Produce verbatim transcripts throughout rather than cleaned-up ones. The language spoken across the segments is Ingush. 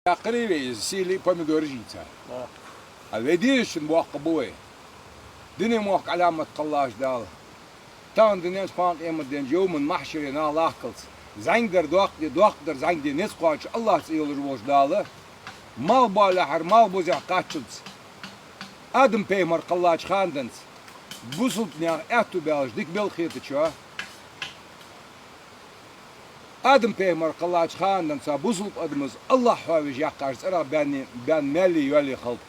Яккхарий вай из сийли помидораш ийца? А вай дезачун боккха ба вай. Дунен мохк Ӏаламат кхеллача Дала, тахан дунен чу кхоана къематден йовман махьшаре нах лахкалца, зӀамига дар доккха де, доккха дар зӀамига де низ кхоачаш Аллахӏ цӀи йолаш волча Дала, малхбоалехьара малхбузехь кхаччалца, Адам-пайхамар кхеллача хана денз бусалба наьха аьттув баьлча дика белха хетачоа, Адам-пайхамар кхеллача хана денз цу бусалба адамаша Аллахӏ хьоавеш яьккхача цӀерах баьнна, баьнна маьлий йоалий хилда.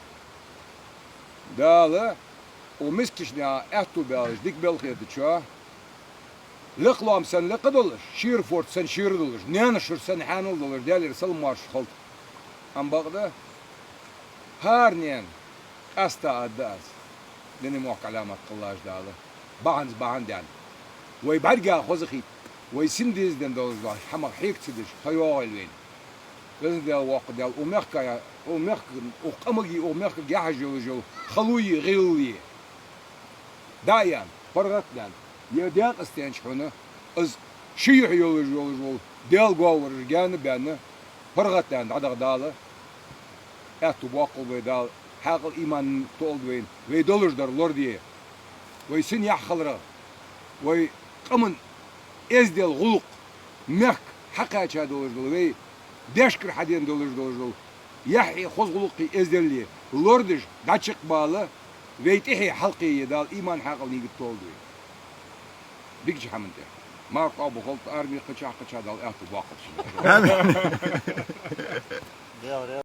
Дала укх мискача наьха аьттув баьлча дика белха хетачоа, лекха лоам санна лекха долаш, шера форд санна шера долаш, наьна шура санна хьаьнал долаш, Даьлагара салам-моаршал хилда. Ам бакъда, хӀара наьна къаьстта аргда аз, дунен мохк Ӏаламат кхеллача Дала, бахьанца бахьан даьнна, вай бӀаргех хоза хийтта, вай син дезаденна долаш дола хӀамах хьега ца деш, ха йоагӀийла вайна. Везан Даьла, воккха Даьла, укх мехка, укх мехка, укх къамага, укх мехкага яхьаш йолаш йола халои гӀиллои дӀа а яьнна, паргӀата а даьнна, е Даькъастенча хьона из ши юхь йолаш йолаш вола Даьла говраш гаьна а баьнна, паргӀата а даьнна дӀадаха Дала аьттув боаккхалба вай, Дала хьаькъал, иман тоалда вайна, вай долаш дар лораде, вай синош хиларах, вай къаман эздел, гӀулакх, мехка хьакхаьча долаш дола, вай даьшкара хьадена долаш долаш дола яхьи хоза гӀулакхи эздели лорадеш дӀачакхбала, вай тӀехье хьалкхее Дала иман, хьаькъал, нигат тоалда вайна. Дикача хӀаман тӀа марха къоабал хилда, арми кхаьча-кхаьча Дала аьттув боаккхалба шун. Амин.